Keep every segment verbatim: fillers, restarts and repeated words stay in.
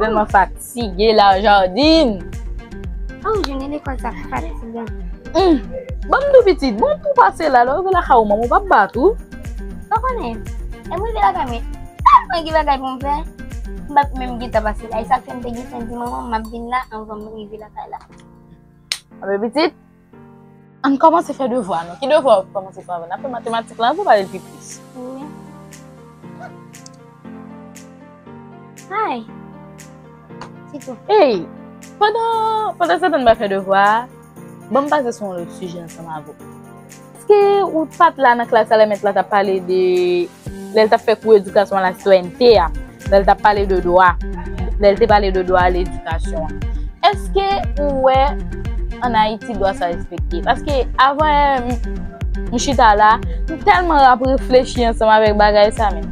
Tèlman fatige la, Jardine. Oh, jounen lekòl sa fatigan. Hmm. Ban m di w pitit, bon, tou pase la, lè w rive lakay ou, manman w p ap bat ou. Ou konnen, lè m rive lakay mwen, tèlman gen bagay pou m fè, m p ap menm gentan pase la. E sa k fè m te gentan di manman m m ap vin la anvan m rive lakay la. Anben pitit, ann kòmanse fè devwa nou. Ki devwa w kòmanse fè avan? N ap fè matematik la, ann pale l pi plis. Wi. Ay. Se tou. Hey, pandan, pandan se tan n ap fè devwa a, ban m pase sou yon lòt sijè ansanm avè w. Èske ou pa t la nan klas la lè mèt la t ap pale de, lè l t ap fè kou edikasyon a la sitwayènte a, lè l t ap pale de dwa, lè l te pale de dwa a ledikasyon an? Èske ou wè ann Ayiti dwa sa respekte? Paske avan m, m chita la, m tèlman ap reflechi ansanm avèk bagay sa menm.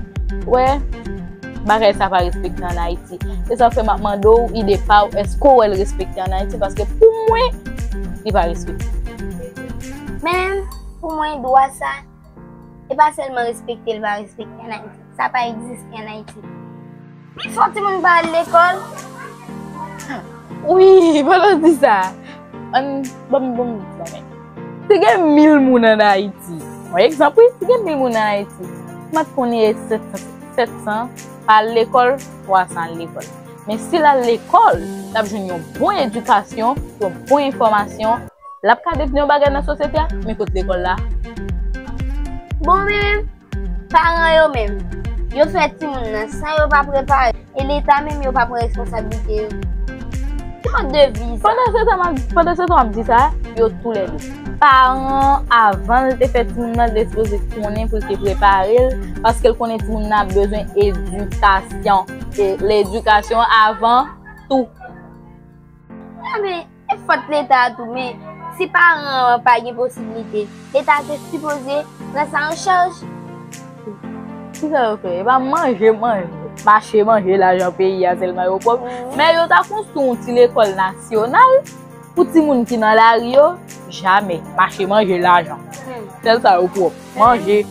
Wè, bagay sa pa respekte ann Ayiti. Se sa k fè m ap mande w ide pa w, èske w wè l respekte ann Ayiti? Paske pou mwen, li pa respekte. Men, pou mwen, dwa sa, e pa sèlman respekte l pa respekte ann Ayiti. Sa pa egziste ann Ayiti. Pifò timoun pa al lekòl. Wi, pandan w di sa, ann, ban m, ban m di sa, men. Si gen mil moun ann Ayiti, yon egzanp, wi, si gen mil moun ann Ayiti, m ap konnen sèt san, sèt san pa al lekòl, twa san al lekòl. Men si l al lekòl, l ap jwenn yon bon edikasyon, yon bon enfòmasyon, l ap ka devni yon bagay nan sosyete a, men kot lekòl la? Bon, men, paran yo menm, yo fè timoun nan san yo pa prepare. E Leta menm, yo pa pran responsablite yo. Ki mòd de vi sa? Pandan se tan, m ap, pandan se tan, w ap di sa, yo toulède. Paran, avan l te fè timoun nan, l te sipoze konnen pou l te prepare l, paske l konnen timoun nan ap bezwen edikasyon. E ledikasyon avan tou. A, men, e fòt Leta a tou, men si paran an pa gen posiblite, Leta te sipoze pran sa an chaj. Kisa yo fè? E pa manje, manje, mache manje lajan peyi a sèlman yo pwòp. Men yo ta konstwi yon ti lekòl nasyonal pou timoun ki nan lari yo, jamè. Mache manje lajan. Sèl sa yo pwòp. Manje.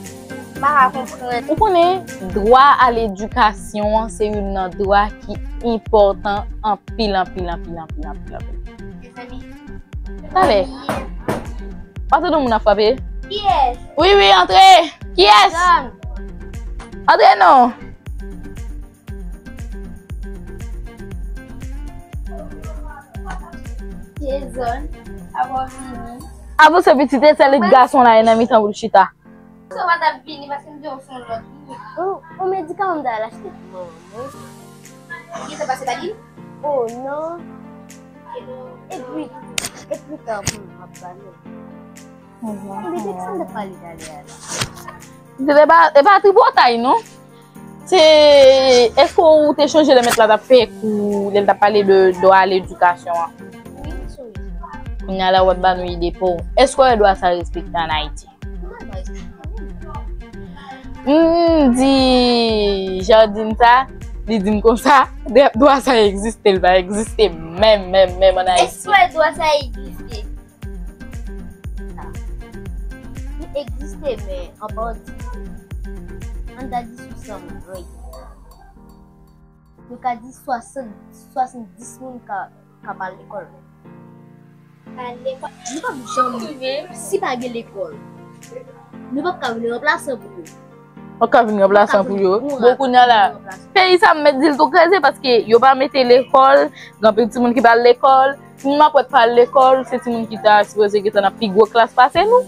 M pa ka konprann. Ou konnen, dwa a ledikasyon an se youn nan dwa ki enpòtan anpil, anpil, anpil, anpil, anpil, anpil. Talè. Pa tande moun ap frape? Kiyès? Wi, wi, antre! Kiyès? Antre non! Jason, apa w vini? Avanse pitit, e sèl gason la e nan mitan pou l chita. Sa w pa t ap vini paske m te yon fon lòt wi. Ou, ou medikaman m ta al achte pou manman mwen. Ou gentan pase pa di l? Oh non. Epi, epi tan pou m ap ba nou. Ebyen, de ki sa m t ap pale talè a la? Pitit, e pa, e pa tripotay non. Se, èske ou te chonje lè mèt la t ap fè kou, lè l t ap pale de dwa a ledikasyon an? Wi, m sonje. Kounye a la, w ap ba nou ide pa w. Èske w wè dwa sa respekte ann Ayiti? Mwen pa respekte anyen. M di Jardine sa, li di m konsa, dwa sa egziste, li pa egziste menm, menm, menm ann Ayiti. Èske w wè dwa sa egziste? Li egziste, men an pati. Ann ta di sou san moun, wi. Nou ka di swasant, swasanndis moun ka, ka pa al lekòl. Pa al lekòl. Nou p ap janm rive, si pa gen lekòl, nou p ap ka vin ranplasan pou yo. Ou ka vin ranplasan pou yo. Bon, kounye a la, peyi sa, m mèt di l tou kraze, paske yo pa mete lekòl, gen anpil timoun ki pa al lekòl. Timoun m ap wè k pa al lekòl, se timoun ki ta sipoze gentan nan pi gwo klas pase nou.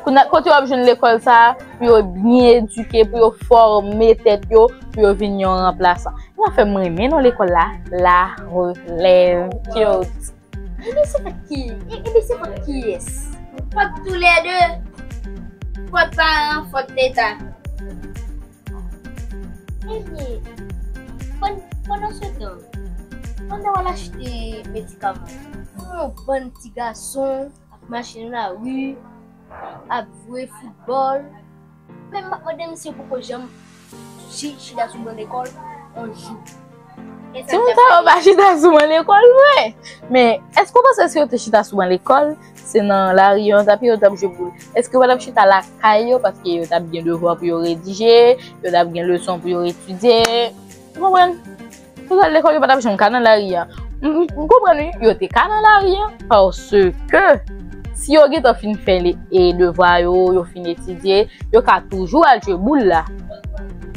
Kounye a, kote yo ap jwenn lekòl sa, pou yo byen edike, pou yo fòme tèt yo, pou yo vin yon ranplasan. Sa fè m renmen non lekòl la, la relève. Cute. Ebyen, se fòt ki, e, ebyen, se fòt kiyès? Fòt toulède. Fòt paran, fòt Leta. Ebyen, pann-, pandan se tan, pandan w al achte medikaman, yon bann ti gason ap mache nan lari, ap jwe foutbòl. Men m ap mande m si yo poko janm chi-, chita sou ban lekòl yon jou. Timoun sa yo pa chita sou ban lekòl vre. Men, èske w panse si yo te chita sou ban lekòl, se nan lari yo t ap ye, yo t ap jwe boul? Èske yo pa t ap chita lakay yo, paske yo t ap gen devwa pou yo redije, yo t ap gen leson pou yo etidye? Ou konprann? Yo t al lekòl, yo pa t ap janm ka nan lari a. M m konprann wi, yo te ka nan lari a, paske si yo gentan fin fè le- e devwa yo, yo fin etidye, yo ka toujou al jwe boul la.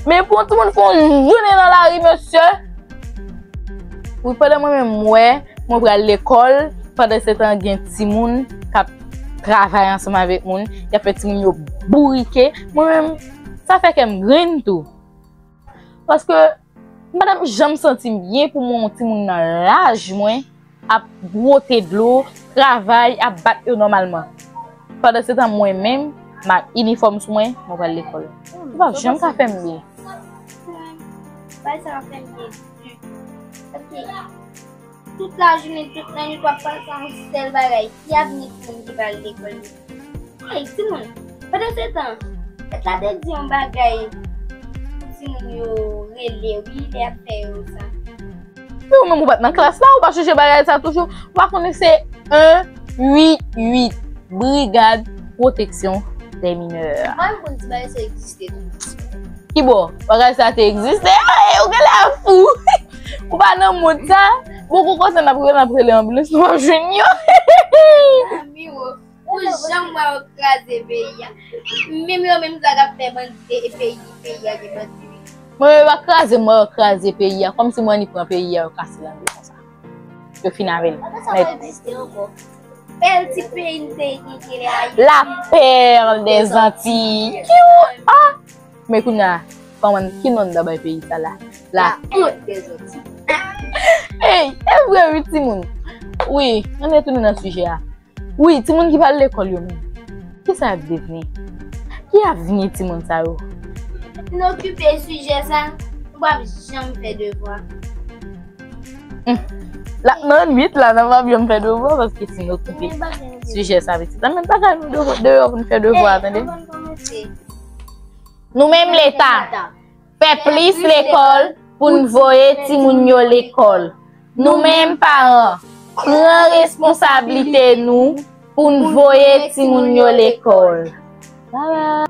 Men pou yon timoun fè yon jounen nan lari, mesye. Wi, pandan mwen menm, m wè, mwen pral lekòl, pandan se tan gen timoun k ap travay ansanm avèk moun, y ap fè timoun yo bourike. Mwen menm, sa fè kè m grenn tou. Paske m pa t ap janm santi m byen pou m wè yon timoun nan laj mwen ap bwote dlo, travay, ap bat yo nòmalman. Pandan se tan, mwen menm, m ak inifòm sou mwen, mwen pral lekòl. Ou p ap janm ka fè m byen. Bagay sa ap fè m byen ditou. Paske tout lajounen, tout lannwit, w ap panse a yon sèl bagay, ki avni timoun ki pral lekòl yo. Hey, timoun, pandan se tan, tèt la te di yon bagay pou timoun yo rele, wi, lè y ap fè yo sa. Ou menm ou pa t nan klas la, ou pa chèche bagay sa toujou. Ou pa konnen se en uit uit, Brigad Pwoteksyon dè Minè. Mwen, m konn di bagay sa egziste tou. Ki bò? Bagay sa te egziste? Ey, ou genlè fou! Ou pa nan mond sa? Bon, kou konsa n ap rele, n ap rele anbilans, nou p ap jwenn yo. Zanmi, ou, pou jan mwen yo kraze peyi a. Menm yo menm sa k ap fè bandi, e, e peyi, peyi a gen bandi, wi. Mwen, yo pa kraze, mwen, yo kraze peyi a. Kòmsi mwen, ni pran peyi a, yo kase l angle konsa. Yo fin avè l. Nèt. Bèl ti peyi n te gen, gen lè Ayiti. La perle des Antilles. Kiw! Ah! Men kounye a, kòman, ki non n ta bay peyi sa la? La honte des Antilles. Ey, e vre wi, timoun. Wi, ann retounen nan sijè a. Wi, timoun ki pa al lekòl yo menm. Kisa y ap devni? Ki avni timoun sa yo? Si n okipe sijè sa, nou p ap janm fè devwa. Hmm. La, nan uit la, n ap ap janm fè devwa, paske si n okipe sijè sa, pitit, la, men pa ka nou deyò pou n fè devwa, tande. Nou menm Leta, fè plis lekòl pou n voye timoun yo lekòl. Nou menm paran, pran responsablite nou pou n voye timoun yo lekòl. Bye bye.